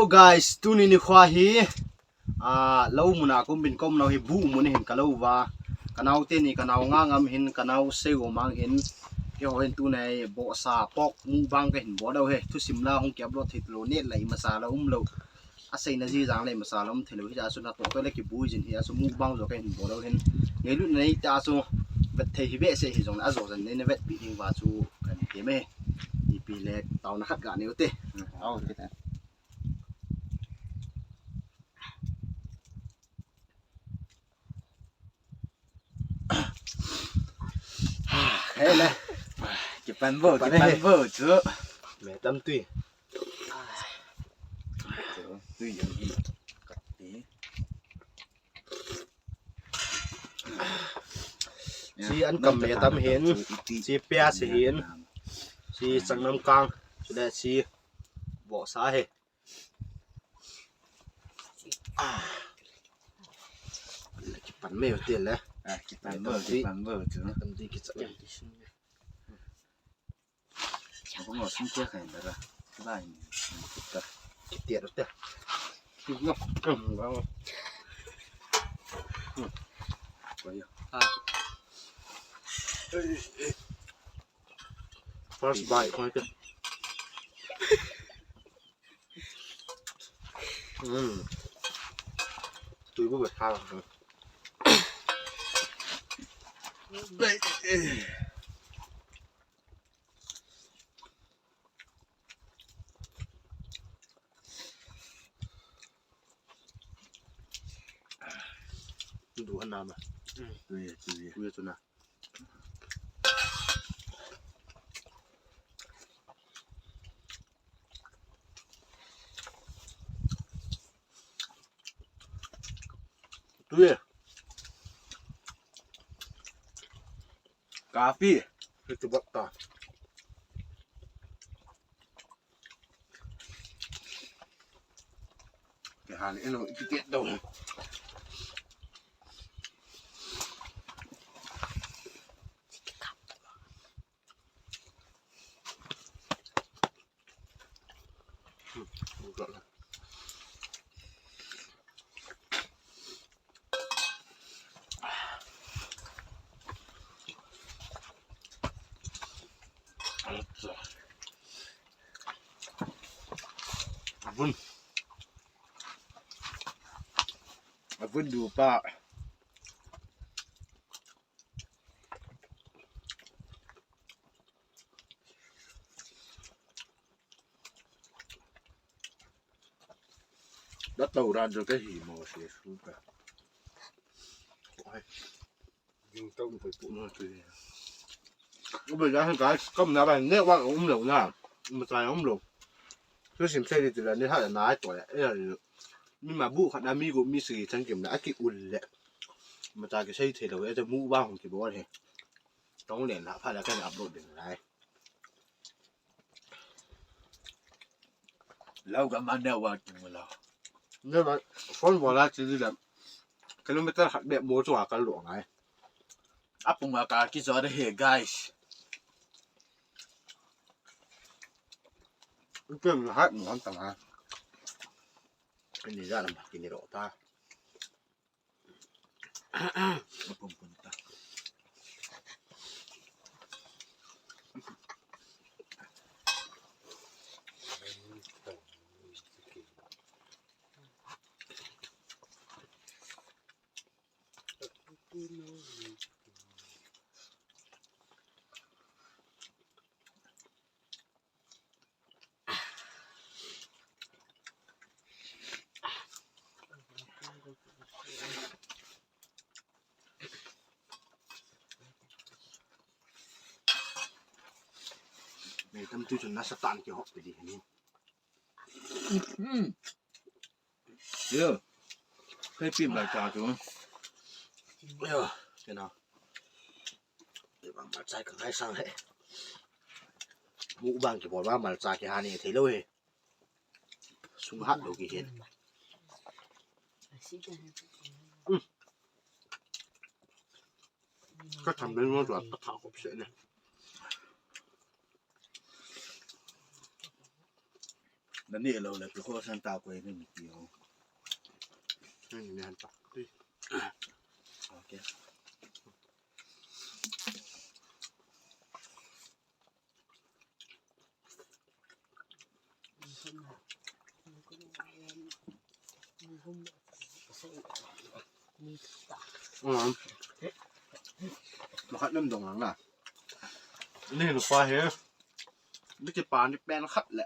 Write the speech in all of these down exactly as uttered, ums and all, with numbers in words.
Guys, tuni nikho hi, ah, lou muna kaum bin, kaum nau hi bu mun hin kalou va. Kanao teni, kanao nga ngam hin, kanao sei o mang hin. Keiho hin tunai bohsa pork mukbang kahin bol u hi. Thusim la hung ki upload thei lou, net la imacha la umlou. Aseina jijang le imacha la um thei lou, hijeh chun natoh toh le kibui jin, hijeh chun mukbang jo kahin bol u hin. Ngailutna nei tah chu vet thei hi behseh hijong le ajo jan nei na vetpi ding uva chu kahin tem e. Ipi le taona khat ga nei u te. Au, te te. Hele. Kipan vo, kipan vo chu. Me tam tui. Tui jong hi. Kati. Chi an kam me tam hin. Chi pias hin. Chi changnam kang. Chule chi bohsa hi. Ah. Kipan me te le. Ah, kipan vo, kipan vo chu. Tam di kicha. Ako mo, sum che khain dara. Kibai ni. Kita. Kita te. First bite, ko ito. Mm. Tui bu ha. Du han na ma. Tui, tui. Tui tu na. Tui. Kapi. Itu batta. Kehani eno ikitet dong. Avun. Avun du pa. Đã tàu ra được cái gì mà sẽ xuống cả. Ui. Ding tau poi pu na tu. Ube ja guys, kam na ba ne wa um lo na. Imacha um lo. Thusim sei di tu la ni ha na ai to ya. E ya. Mi ma bu khat na mi gu mi sagi chang kim na aki ul le. Imacha kisei thei lo e, mukbang hung kibol he. Tong len la pha la kan upload ding lai. Lou ka man ne wa king lo. Ne ba phone wala chi di la. Kilometer khat bep mo chu a kal lo ngai. Apung a ka kijo de he, guys. Ipi na hat mo han ta ngai. Ni ja na ma kini ro ta. Apung pun ta. Nei tam tu chun nasa tan kihop pe di ni. Hmm. Yo. Kei pim lai cha chu. Yo, ke na. Te bang malcha ka ngai sang he. Mukbang kibol ba malcha kiha ni thei lou he. Sung hat lou kihen. Ka tham ben mo tua ka tha kop se ne. Nani lo le tu ko san ta ko ni ti ho. Ni han ta. Okay. Makhat nam dong lang na. Ni nu pa he. Ni kipa ni pen khat le.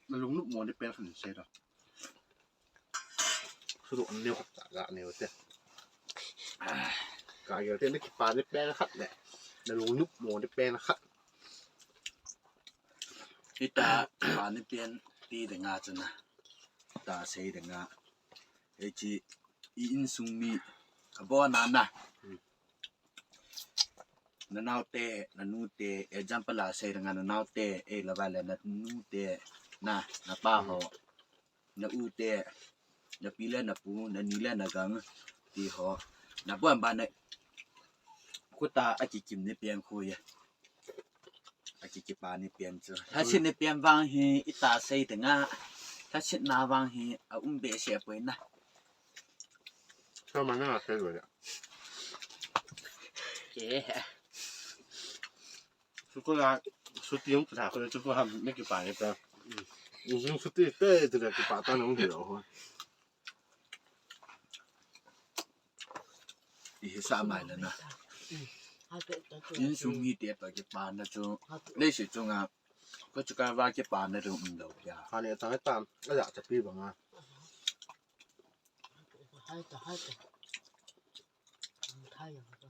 Na lungnup mo ni pen khat ni sei da. Sudu an neo khat ka neo te. Ka neo te ni kipa ni pen khat le. Na lungnup mo ni pen khat. Ita kipa ni pen ti de nga chana. Ta sei de nga. Echi i insung mi abo na na. Nanao te, nanu te, example a sei ranga nanao te, ei lava le nanu te, na, napa ho, na u te, napi le napu, nani le nagang, ti ho, nabon ba na, kuta akikim ni pen khu ye. Akikipa ni pen chu. Thasit ni pen vang hi, ita sei te nga, thasit na vang hi, a um be se poi na. Sao mà nó là cái rồi ạ? Suko la, suti yung pata ko, suko ham, make pa ni pa. Yung suti pe, tu la kipa ta nung di lo ho. Ihi sa mai la na. Insung mi te pa kipa na chu. Nei si chu nga. Ko chu ka va kipa na chu um lo ya. Ha ne ta ta, a ya ta pi ba nga. Hai ta, hai ta. Hai ta, hai ta.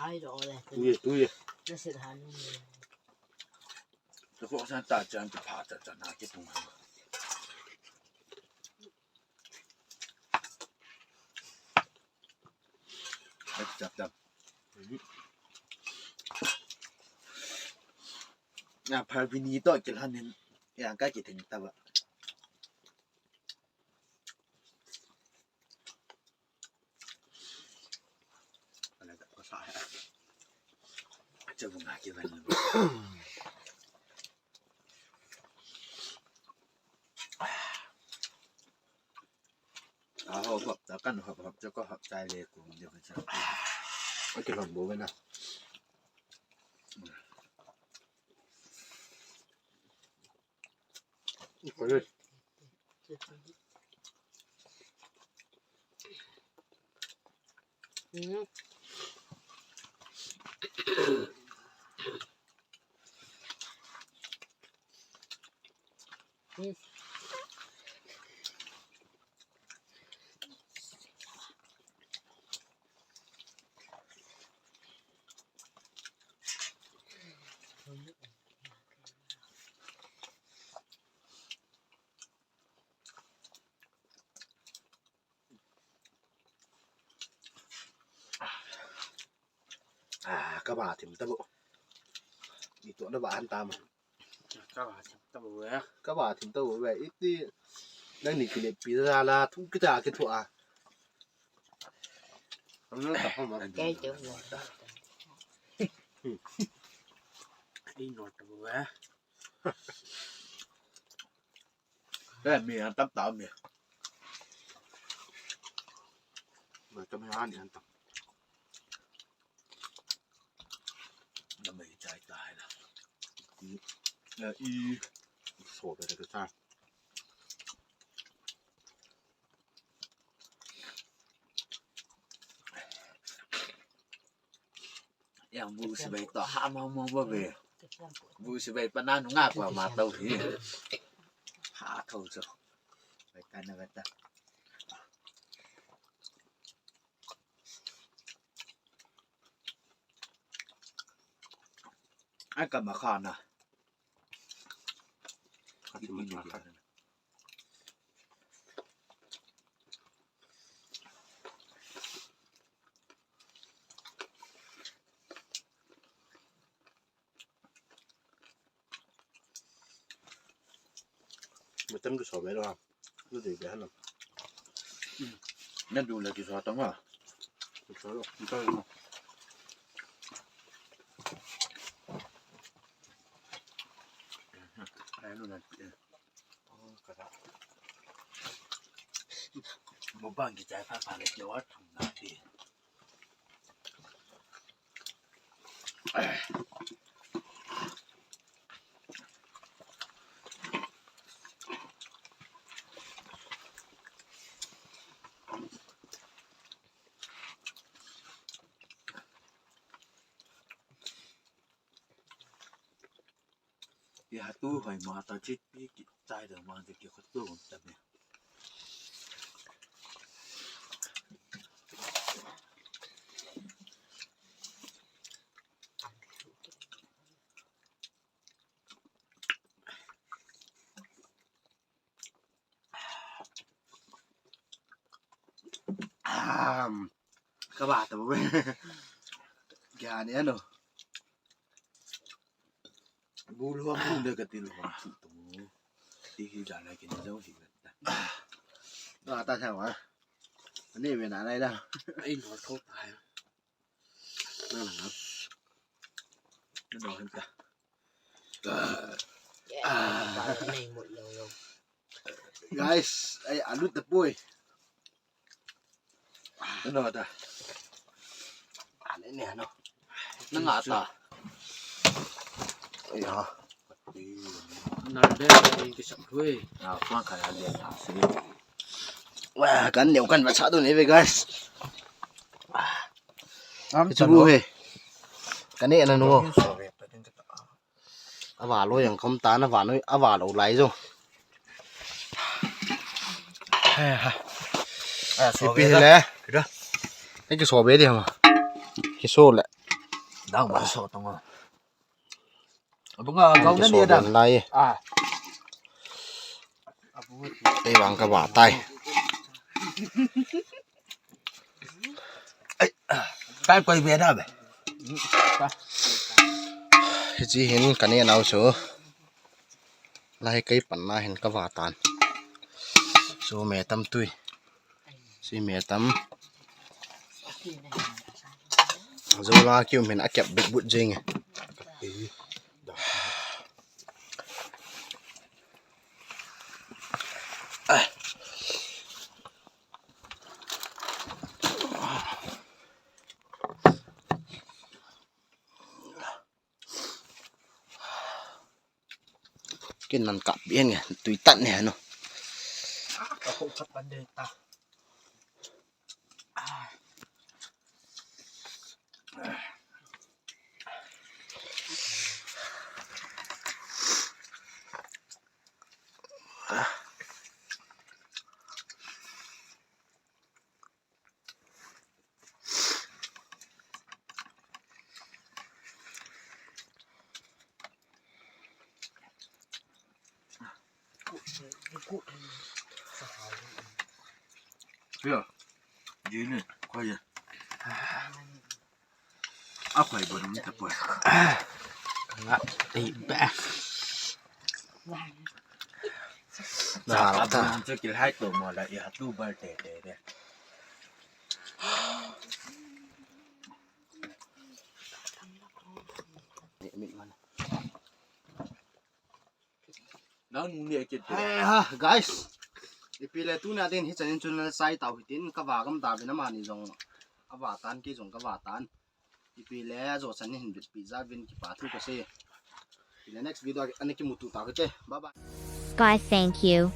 Hai ta, ole. Tui, tui. Na sit han. Ko san ta chan ta pha ta chan na ki tung. Chap, chap. Na pha bini to ki la nin. Ya ka ki ting ta ba. Ala ka ko sa ha. Acha bunga ki ban. A hop hop ta kan hop hop cha ko hop chai le ku de ba cha. Ake hop bo na. Ko le. Ah, ka ba thim ta bo. Ni to na ba han ta ma. Ka ba thim ta bo ve. Ka ba thim ta bo ve. Iti nang ni kile pi ra la thu kita ki thu a. Ang na ta ho ma. Kei te bo. Ino ta bo ve. Cái này mì ăn tắm táo mì. Mà cho mày ăn đi ăn tắm. Nó mì chạy tài là. Là y. Sổ về cái sao? Yang bu sibai to ha ma ma ba be. Bu sibai pa na nu nga pa ma tau hi. Ha thau cho. Bai kan na ta. Ai ka ma kha na. Ka ti ma kha. Matam tu so be lo ha. Tu de be ha lo. Na du la ki so tang ha. Tu so lo. Tu so lo. Mukbang kichai pha pha le kiwa thum na ti. Ye hatu hoi ma ta chit pi kichai da ma de ki khatu ta me. Am, ka ba ta bu. Kya ne ano? Bu lu am bu de ka ti lu am tu. Ti hi ja na ki ni jo hi ta. Ba ta sa wa. Ani ve na lai da. Ai no tho ta. Na na. Na no han ta. Guys, ai alut ta poi. Ano ta? Ano ni ano? Nanga ta. Ai ha. Nal de ni ki sak hui. Ah, pa ka ya de ta si. Wa, kan neu kan va cha do ni ve, guys. Am chu bu he. Kan ne na nu. Ava lo yang kom ta na va noi, ava lo lai jo. He ha. Ipi le. Kida. Ai ki so be di ma. Ki so le. Dang ba so tong. Abang a gau na ni da. Lai. Ah. Ei vang ka ba tai. Ai, kai koi ve da be. Hichi hin ka ne nau chu. Lai kai pan na hin ka va tan. Chu me tam tui. Si me tam. Zo la kiu men a kep bit but jing. Kin nan kap bien nge, tui tan ne no. Ka ko kap ban de ta. Yo, jini, koi. A koi bo dum ta poi. Nga, ei, ba. Na, ta. Chu kil hai to mo la, ya tu bar te te de. Nang nung ni a kit. Hai ha, guys. Ipi le tuna din hi chanin chun la sai tau hitin ka va gam ta vin amani jong. Ka va tan ki jong ka va tan. Ipi le jo chanin hin bit pi ja vin kipa thu ka se. Ipi le next video ani kimuto ta kite. Bye bye. Bye, thank you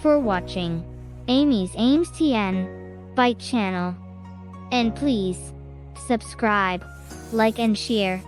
for watching Amy's Aims T N Bite Channel. And please subscribe, like and share.